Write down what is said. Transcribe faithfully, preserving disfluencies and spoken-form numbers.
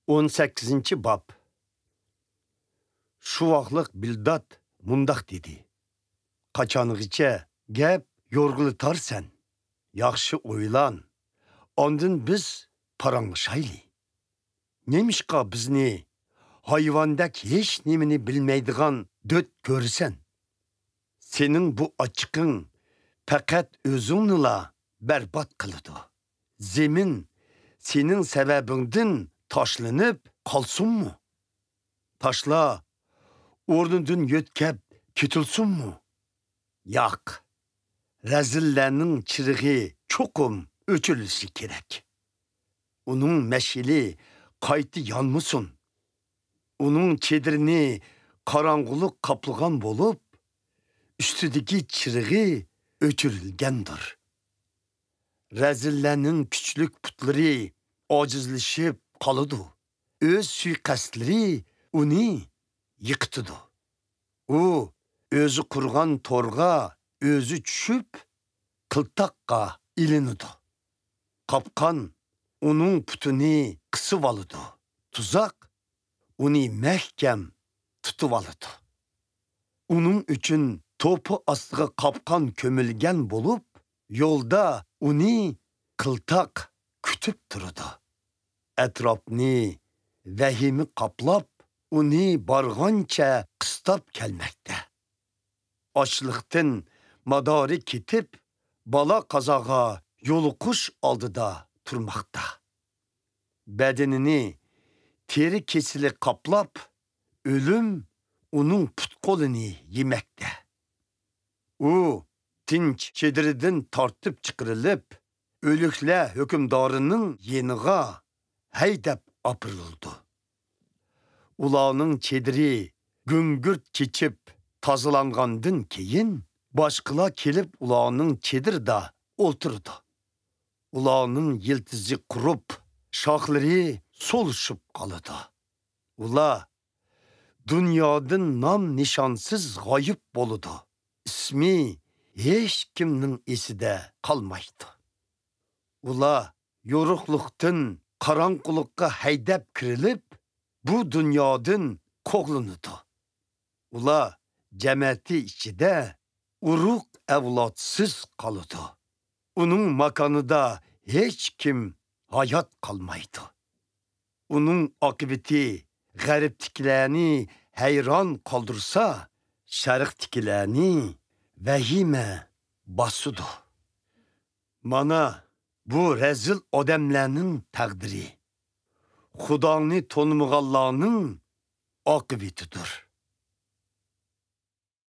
ئون سەككىزىنچى باب. شۇ ۋاقلىق بىلداد مۇنداق دېدى: «قاچانغىچە گەپ يورغىلىتارسەن؟ ياخشى ئويلان، ئاندىن بىز پاراڭلىشايلى. نېمىشقا بىزنى ھايۋاندەك ھېچ نېمىنى بىلمەيدىغان دۆت كۆرىسەن؟ سېنىڭ بۇ ئاچچىقىڭ پەقەت ئۆزۈڭنىلا بەربات قىلىدۇ. زېمىن سېنىڭ سەۋەبىڭدىن تاشلىنىپ قالسۇنمۇ؟ تاشلار ئورنىدىن يۆتكەپ كېتىلسۇنمۇ؟ ياق، رەزىللەرنىڭ چىرىغى چوقۇم ئۆچۈرۈلۈشى كېرەك. ئۇنىڭ مەشئىلى قايتا يانمىسۇن. ئۇنىڭ چېدىرىنى قاراڭغۇلۇق قاپلىغان بولۇپ، ئۈستىدىكى چىرىغى ئۆچۈرۈلگەندۇر. رەزىللەرنىڭ كۈچلۈك پۇتلىرى ئاجىزلىشىپ قالىدۇ. ئۆز سۇيىقەستلىرى ئۇنى يىقىتىدۇ. ئۇ ئۆزى قۇرغان تورغا ئۆزى چۈشۈپ، قىلتاققا ئىلىنىدۇ. قاپقان ئۇنىڭ پۇتىنى قىسىۋالىدۇ. تۇزاق ئۇنى مەھكەم تۇتۇۋالىدۇ. ئۇنىڭ ئۈچۈن توپا ئاستىغا قاپقان كۆمۈلگەن بولۇپ، يولدا ئۇنى قىلتاق كۈتۈپ تۇرىدۇ. ئەتراپنى ۋەھىمە قاپلاپ، ئۇنى بارغانچە قىستاپ كەلمەكتە. ئاچلىقتىن مادارى كېتىپ، بالا-قازاغا يولۇقۇش ئالدىدا تۇرماقتا. بەدىنىنى تېرە كېسىلى قاپلاپ، ئۆلۈم ئۇنىڭ پۇت-قولىنى يېمەكتە. ئۇ تىنچ چېدىرىدىن تارتىپ چىقىرىلىپ، ئۆلۈكلەر ھۆكۈمدارىنىڭ يېنىغا ھەيدەپ ئاپىرىلىدۇ. ئۇلارنىڭ چېدىرى گۈڭگۈرت چېچىپ تازىلانغاندىن كېيىن، باشقىلار كېلىپ ئۇلارنىڭ چېدىرىدا ئولتۇرىدۇ. ئۇلارنىڭ يىلتىزى قۇرۇپ، شاخلىرى سولۇشۇپ قالىدۇ. ئۇلار دۇنيادىن نام-نىشانسىز غايىب بولىدۇ. ئىسمى ھېچكىمنىڭ ئېسىدە قالمايدۇ. ئۇلار يورۇقلۇقتىن قاراڭغۇلۇققا ھەيدەپ كىرىلىپ، بۇ دۇنيادىن قوغلىنىدۇ. ئۇلار جەمەتى ئىچىدە ئۇرۇق-ئەۋلادسىز قالىدۇ. ئۇنىڭ ماكانىدا ھېچكىم ھايات قالمايدۇ. ئۇنىڭ ئاقىۋىتى غەربتىكىلەرنى ھەيران قالدۇرسا، شەرقتىكىلەرنى ۋەھىمە باسىدۇ. مانا، بۇ رەزىل ئادەملەرنىڭ تەقدىرى، خۇداڭنى تونۇمىغانلارنىڭ ئاقىۋىتىدۇر.